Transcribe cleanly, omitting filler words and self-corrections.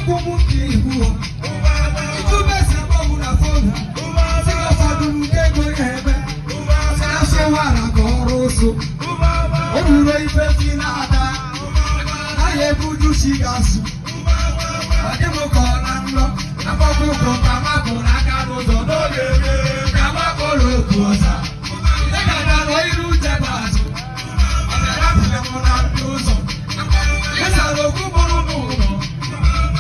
Egwu m nke ihu. Ijubesi akpọ m na phone. Sị na fọdụrụ nke ego ya ebe. Sị na sowara ka ọrụ ụsụ. O ruru ife dị na-ada. Na ya ebuju chi ga-asụ. Ọ dị m ka ọ na nlọ. Akpọkọ ụkwụ ka makụrụ aka n'ụzọ n'oge ka makụrụ otu ọza.